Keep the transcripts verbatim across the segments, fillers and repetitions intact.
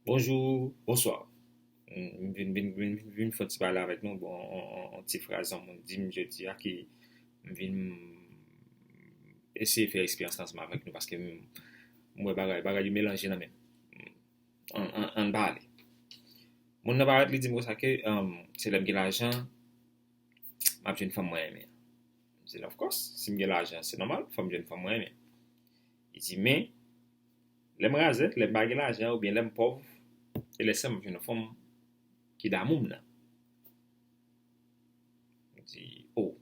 Bonjou, bonswa. M vin, vin, vin, vin, vin fè yon ti pale avèk nou. Bon, yon, yon, yon ti fraz yon moun di m jodi a ki m vin eseye fè eksperyans ansanm avèk nou paske m, m wè bagay, bagay yo melanje nan men m. Ann, ann, ann pale. Moun nan parèt, li di m konsa ke, um, se lè m gen lajan, m ap jwenn fanm mwen renmen. M di l, of course, si m gen lajan, se nòmal, fò m jwenn fanm mwen renmen. Li di, men, lè m razè, lè m pa gen lajan, oubyen lè m pòv, e lè sa m ap jwenn yon fanm ki damou m nan. M di, oh,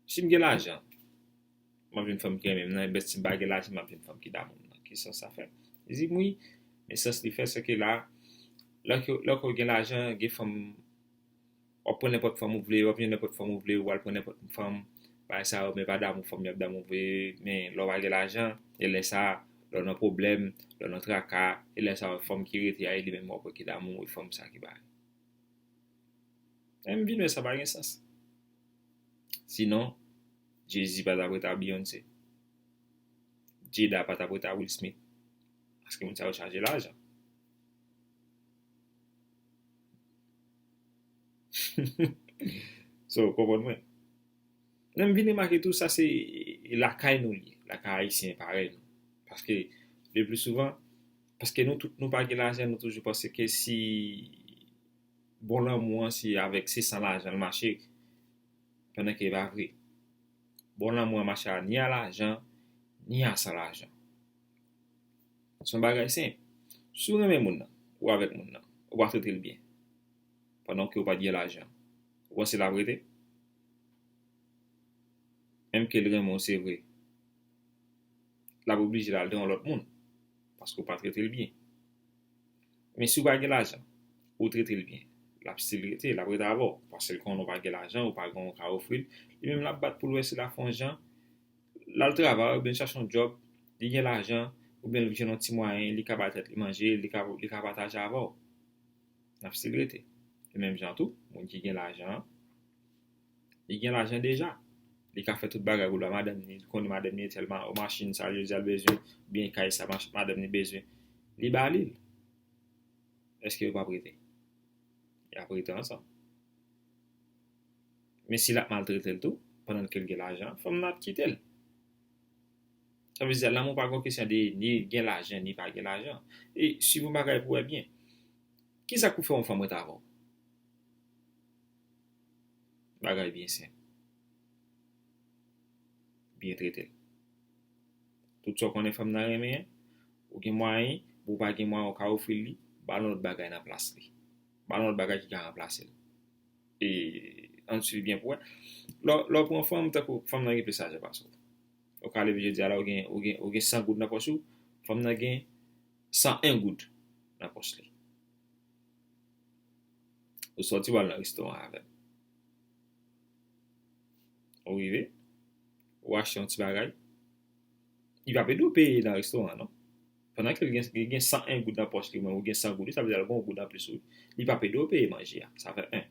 si m gen lajan, m ap jwenn fanm ki renmen m nan, enben si m pa gen lajan, m ap jwenn fanm ki damou m nan. Ki sans sa fè? Li di m wi, men sans li fè, se ke la, lè ke, lè ke w gen lajan, gen fanm, w ap pran nenpòt fanm ou vle, w ap jwenn nenpòt fanm ou vle, w al pran nenpòt fanm, bagay sa yo, men pa damou fanm y ap damou vre, men lè w pa gen lajan, e lè sa, lè w nan pwoblèm, lè w nan traka, e lè sa, fanm ki rete a, e li menm w ap wè ki damou, e fanm sa ki bagay. E m vin wè sa pa gen sans. Sinon, Jay-Z pa t ap rete a Beyoncé. Jada pa t ap rete a Will Smith. Paske moun sa yo chaje lajan. So, w konprann mwen? Lè m vin remake tou, sa se lakay nou li ye, lakay ayisyen parèy nou. Paske, le pli souvan, paske nou tout, nou pa gen lajan, nou toujou panse ke si bon lanmou an, se avèk, se san lajan l mache, pandan ke e pa vre. Bon lanmou an mache a ni a lajan, ni a san lajan. Se yon bagay senp. Si w renmen moun nan, ou avèk moun nan, ou pa trete l byen, pandan ke w pa t gen lajan, ou panse l ap rete? Menm ke l renmen w, se vre, l ap oblije l al de yon lòt moun, paske w pa trete l byen. Men si w pa gen lajan, ou trete l byen, l ap still rete, l ap rete avè w, paske l konnen w pa gen lajan, ou pa gen yon ka ofri l, li menm l ap bat pou l wè si l ap fè yon jan, l al travay, oubyen l chache yon djòb, li gen lajan, oubyen l jwenn yon ti mwayen, li ka bay tèt li manje, li ka, li ka pataje avè w. L ap still rete. E menm jan tou, moun ki gen lajan an, li gen lajan deja. Li ka fè tout bagay pou l ba madanm ni, li konnen madanm ni tèlman, o machin sa, jodi a l bezwen, byen kay sa, mach-, madanm ni bezwen. Li ba li l. Èske yo p ap rete? Y ap rete ansanm. Men si l ap maltrete l tou, pandan ke l gen lajan, fanm nan ap kite l. Sa vle di, lanmou pa gon kesyon de ni gen lajan, ni pa gen lajan. E swiv yon bagay pou wè byen. Kisa k pou fè yon fanm rete avè w? Bagay byen senp. Byen trete l. Tout sa w konnen fanm nan renmen an, ou gen mwayen, ou pa gen mwayen, ou ka ofri l li, ba l yon lòt bagay nan plas li. Ba l yon lòt bagay ki ka ranplase l. E ann swiv byen pou wè. Lè, lè w pran fanm, tankou fanm nan gen plis lajan pase w. Ou ka leve jodi a la, ou gen, ou gen, ou gen san goud nan pòch ou, fanm nan gen san en goud nan pòch li. Ou sòti, w al nan restoran avè l. Ou rive, ou achte yon ti bagay. Li p ap ede w peye nan restoran an, non. Pandan ke l gen, li gen san en goud nan pòch li, men ou gen san goud, sa vle di l gen yon goud anplis, wi. Li p ap ede w peye manje a. Sa fè en.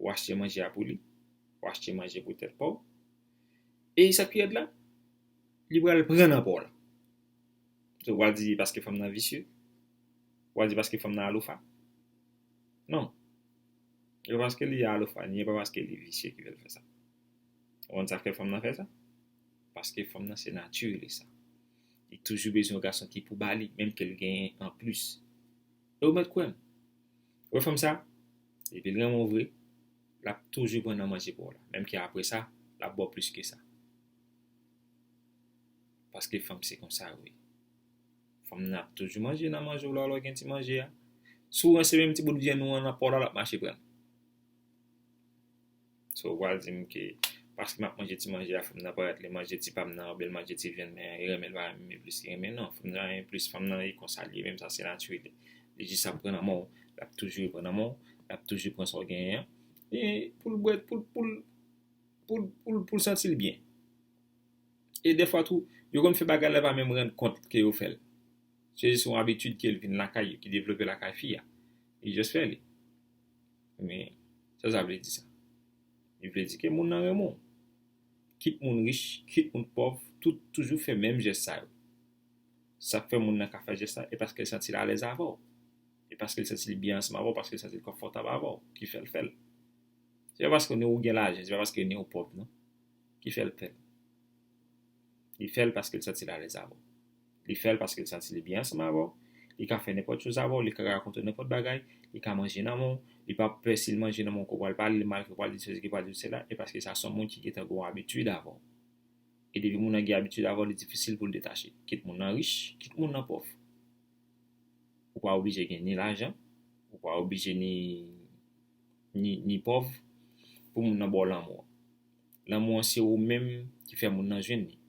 Ou achte manje a pou li. Ou achte manje pou tèt pa w. E sa k pi rèd la, li pral pran nan pa w la. So, w pral di paske fanm nan visye? W pral di paske fanm nan aloufa? Non. E pa paske li aloufa, ni e pa paske li visye ki fè l fè sa. Ou konn sa k fè fanm nan fè sa? Paske fanm nan se nati li sa. Li toujou bezwen yon gason ki pou ba li, menm ke l genyen anplis. E ou mèt kwè m. Ou wè fanm sa? Epi l renmen w vre, l ap toujou pran nan manje pa w la. Menm ke apre sa, l ap ba w plis ke sa. Paske fanm se konsa yo ye. Fanm nan ap toujou manje nan manje w la, lè w gen ti manje a. Si w ranse menm ti bout vyann ou an nan pa w la, l ap mache pran l. So, ou pral di m ke paske m ap manje ti manje a, fanm nan parèt li manje ti pa m nan, oubyen l manje ti vyann, men li renmen l pa renmen, men plis li renmen, non. Fanm nan renmen plis, fanm nan e konsa li ye, menm sa se nati li. Li jis ap pran nan men w, l ap toujou pran nan men w, l ap toujou pran sa w genyen an. E pou l bwè, pou l, pou l, pou l, pou l, pou l santi l byen. E dèfwa tou, yo konn fè bagay la pa menm rann kont ke yo fè l. Se jis yon abitid ke l vin lakay yo, ki devlope lakay fi a. Li just fè li. Men, sa sa vle di sa? Li vle di ke moun nan renmen w. Kit moun rich, kit moun pòv, tout toujou fè menm jès sa yo. Sa k fè moun nan ka fè jès la, e paske l santi l alèz avè w. E paske l santi l byen ansanm avè w, paske l santi l konfòtab avè w, ki fè l fè l. Se pa paske ni ou gen lajan, se pa paske ni ou pòv, non, ki fè l fè l. Li fè l paske l santi l alèz avè w. Li fè l paske l santi li byen ansanm avè w. Li ka fè nenpòt choz avè w, li ka rakonte w nenpòt bagay, li ka manje nan men w, li p ap pè si l manje nan men w ke w pral pale l mal, ke w pral di sesi, ke w pral di sela, e paske sa se yon moun ki gentan gen yon abitid avè w. E depi moun nan gen abitid avè w, li difisil pou l detache. Kit moun nan rich, kit moun nan pòv. Ou pa oblije gen ni lajan, ou pa oblije ni, ni, ni pòv pou moun nan ba w lanmou an. Lanmou an se ou menm ki fè moun nan jwenn li.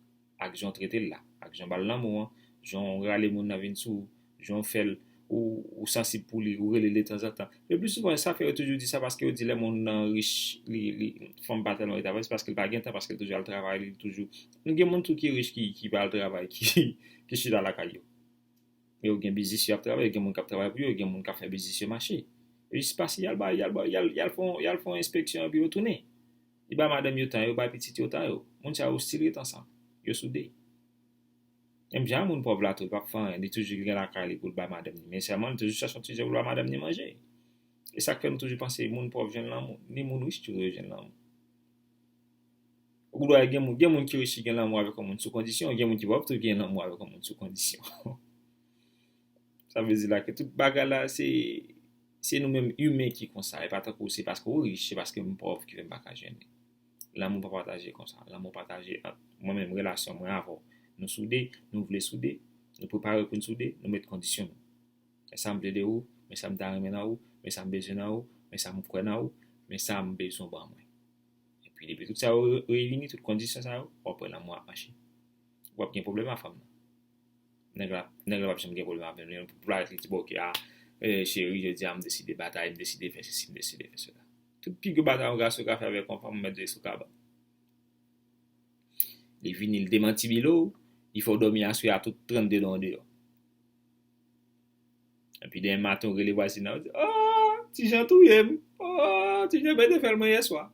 Ak jan w trete l la, ak jan w ba l lanmou an, jan w rale moun nan vin sou ou, jan w fè l, ou, ou sansib pou li, ou rele l tanzantan. Le pli souvan, sa fè yo toujou di sa, paske yo di lè moun nan rich, li, li, fanm pa tèlman rete avè l, se paske l pa gen tan, paske l toujou al travay, li toujou. Nou gen moun tou ki rich, ki, ki pa al travay, ki, ki chita lakay yo. Yo gen biznis yo ap travay, yo gen moun k ap travay pou yo, yo gen moun k ap fè biznis yo mache. Yo jis pase, y al bay, y al bay, y al, y al fè yon, y al fè yon enspeksyon epi yo tounen. Li bay madanm yo tan yo, bay pitit yo tan yo. Moun sa yo still ret ansanm. Yo soude. Menm jan moun pòv la tou, li p ap fè anyen, li toujou gen lakay li pou l bay madanm li. Men sèlman, li toujou chèche yon ti jan pou l bay madanm li manje. E sa k fè nou toujou panse moun pòv jwenn lanmou, ni moun rich toujou jwenn lanmou. Ou dwe gen moun, gen moun ki rich ki gen lanmou avèk yon moun sou kondisyon, gen moun ki pòv tou gen lanmou avèk yon moun sou kondisyon. Sa vle di la ke tout bagay la, se, se nou menm imen ki konsa. E pa tankou se paske ou rich, se paske m pòv ki fè m pa ka jwenn li. Lanmou pa pataje konsa. Lanmou pataje ant mwen menm, relasyon mwen avè w. Nou soude, nou vle soude, nou prepare pou n soude, nou met kondisyon nou. Men sa m vle de ou, men sa m ta renmen nan ou, men sa m bezwen nan ou, men sa m kwè nan ou, men sa m bezwen w ban mwen. Epi depi tout sa yo re-, reyini, tout kondisyon sa yo, w ap wè lanmou ap mache. W ap gen pwoblèm ak fanm nan. Nèg la, nèg la p ap janm gen pwoblèm avè m. Li pou parèt, li di, "Bon, oke, a, eh, cheri, jodi a m deside batay, m deside fè sesi, m deside fè sela." Tout pi gwo batay yon gason ka fè avèk yon fanm, mèt jwe sou kabann. Li vini, li demanti bilo, li fè w dòmi aswè a tout trannde dan w deyò. Epi demen maten, ou rele vwazin nan, ou di, "Oh, Ti Jan touye m. Oh, Ti Jan mete fè l mwen yèswa."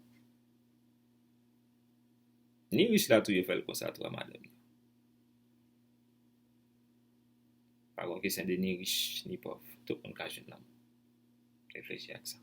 Ni rich la touye fè l konsa tou a madanm li. Pa gon kesyon de ni rich, ni pòv. Tout moun ka jwenn lanmou. Reflechi ak sa.